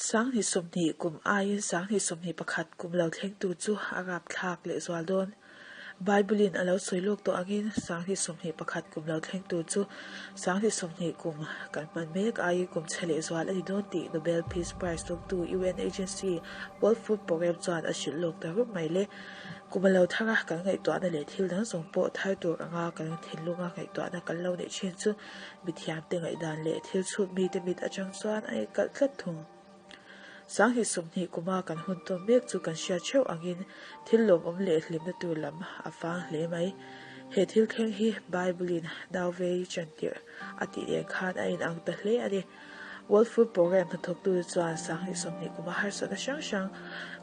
20 kum aiin 2021 kum lo thlengtu chu a rapthlak lehzual dawn. Bible-in a lo sawi lawk tawh angin 2021 kum lo thlengtu chu 20 kum kan hman mek aiin kum chhe lehzual a ni dawn tih Nobel Peace Prize dawngtu UN agency World Food Programme chuan a hrilh lawk ta rup mai le. Kum a lo thar a, kan ngaihtuahna leh thil dang zawng pawh thar tur anga kan thinlunga ngaihtuahna kan lo neih thin chu mithiamte ngaihdan leh thil chhut mite mit atang chuan a inkalh tlat thung. 20 kuma kan hun tawn mek chu kan hriat theuh angin thil lawmawm leh hlimna tur lam a vang hle mai. He thil thleng hi Bible-in nauvei chantirh a tih nen khan a inang ta hle a ni. World Food Programme hnathawktute chuan 20 kuma harsatna hrang hrang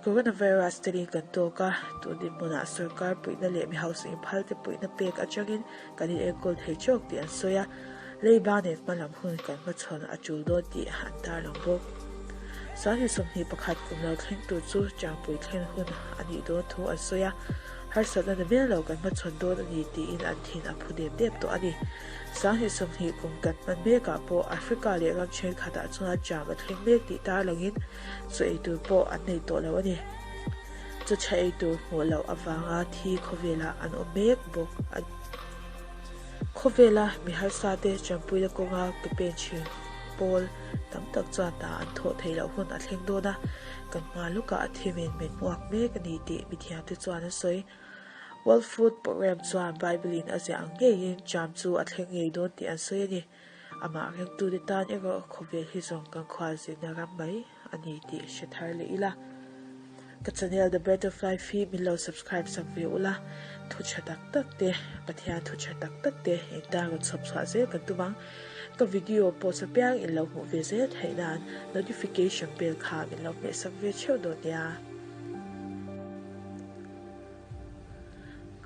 Coronavirus telin kan tawk a, tun dinhmunah sorkar puihna leh mi hausa inphalte puihna pek atangin kan inenkawl thei chawk tih an sawi a, leiba nen hmalam hun kan hmachhawn a tul dawn tih an tarlang bawk. 21 kum lo thleng tur chu changpui thlen hun a nih dawn thu an sawi a, harsatna na mel lo kan hmachhawn dawn a ni tiin an thin a phu dep dep tawh a ni. 20 kum kan hman mekah pawh Africa leh ram thenkhatah chuan jam a thleng mek tih tarlangin chaw ei tur pawh an nei tawh lo a ni. Chaw tha ei tur hmuh loh avanga thi khawvelah an awm mek bawk a ni. Khawvela mi harsa te tanpuina kawnga ke pen thin pawl tam tak chuan hna an thawh theih loh hun a thleng dawn a, kan hma lawkah a thimin min hmuak mek a ni tih mithiamte chuan an sawi. World Food Programme chuan Bible-in a ziah ang ngeiin jam chu a thleng ngei dawn tih an sawi a ni. Amah ringtute tan erawh khawvel hi zawng kan khualzinna ram mai a ni tih hre thar leh ila. Ka channel The Breath of Life hi min lo subscribe sak ve ula, thu tha tak tak te, Pathian thu tha tak tak te engtan rawn chhawp chhuah zel kan tum ang. Ka video post apiang in lo hmuh ve zel theih nan notification bell kha min lo hmeh sak ve theuh dawn nia.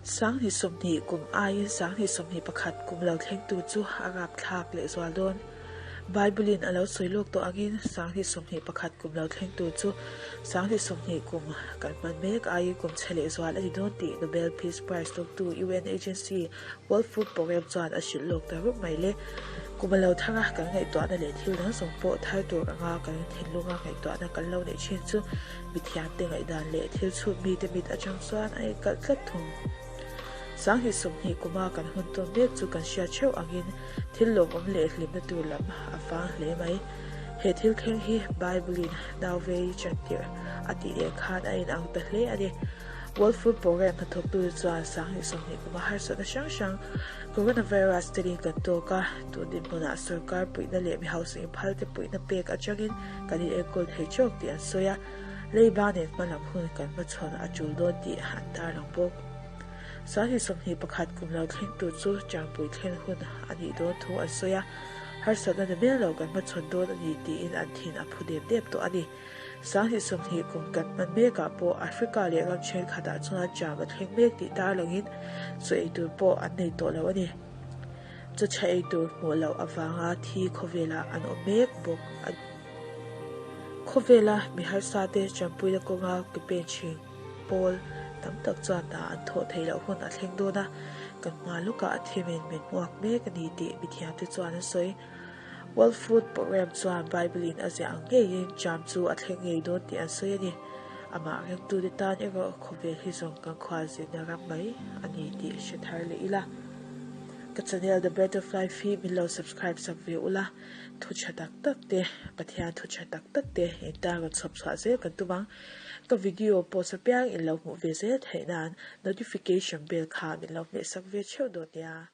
20 kum aiin 21 kum lo thlengtu chu a rapthlak lehzual dawn. Bible-in a lo sawi lawk tawh angin 21 kum lo thlengtu chu 20 kum kan hman mek aiin kum chhe lehzual a ni dawn tih Nobel Peace Prize dawngtu UN agency World Food Programme chuan a hrilh lawk ta rup mai le. Kum a lo thar a, kan ngaihtuahna leh thil dang zawng pawh thar tur anga kan thinlunga ngaihtuahna kan lo neih thin chu Mithiamte ngaihdan leh thil chhut mite mit atang chuan a inkalh tlat thung. 20 kuma kan hun tawn mek chu kan hriat theuh angin thil lawmawm leh hlimna tur lam a vang hle mai. He thil thleng hi Bible-in nauvei chantirh a tih nen khan a inang ta hle a ni. World Food Programme hnathawktute chuan 20 kuma harsatna hrang hrang Coronavirus telin kan tawk a, tun dinhmunah sorkar puihna leh mi hausa inphalte puihna pek atangin kan inenkawl thei chawk tih an sawi a, leiba nen hmalam hun kan hmachhawn a tul dawn tih an tarlang bawk. 21 kum lo thleng tur chu changpui thlen hun a nih dawn thu an sawi a, harsatna na mel lo kan hmachhawn dawn a ni tiin an thin a phu dep dep tawh a ni. 20 kum kan hman mekah pawh Africa leh ram thenkhatah chuan jam a thleng mek tih tarlangin chaw ei tur pawh an nei tawh lo a ni. Chaw tha ei tur hmuh loh avanga thi khawvelah an awm mek bawk a ni. Khawvela mi harsa te tanpuina kawnga ke pen thin pawl tam tak chuan hna an thawh theih loh hun a thleng dawn a, kan hma lawkah a thimin min hmuak mek a ni tih mithiamte chuan an sawi. World Food Programme chuan Bible-in a ziah ang ngeiin jam chu a thleng ngei dawn tih an sawi a ni. Amah ringtute tan erawh khawvel hi zawng kan khualzinna ram mai a ni tih hre thar leh ila. Ka channel The Breath of Life hi min lo subscribe sak ve ula, thu tha tak tak te, Pathian thu tha tak tak te engtan rawn chhawp chhuah zel kan tum ang. Ka video post apiang in lo hmuh ve zel theih nan notification bell kha min lo hmeh sak ve theuh dawn nia.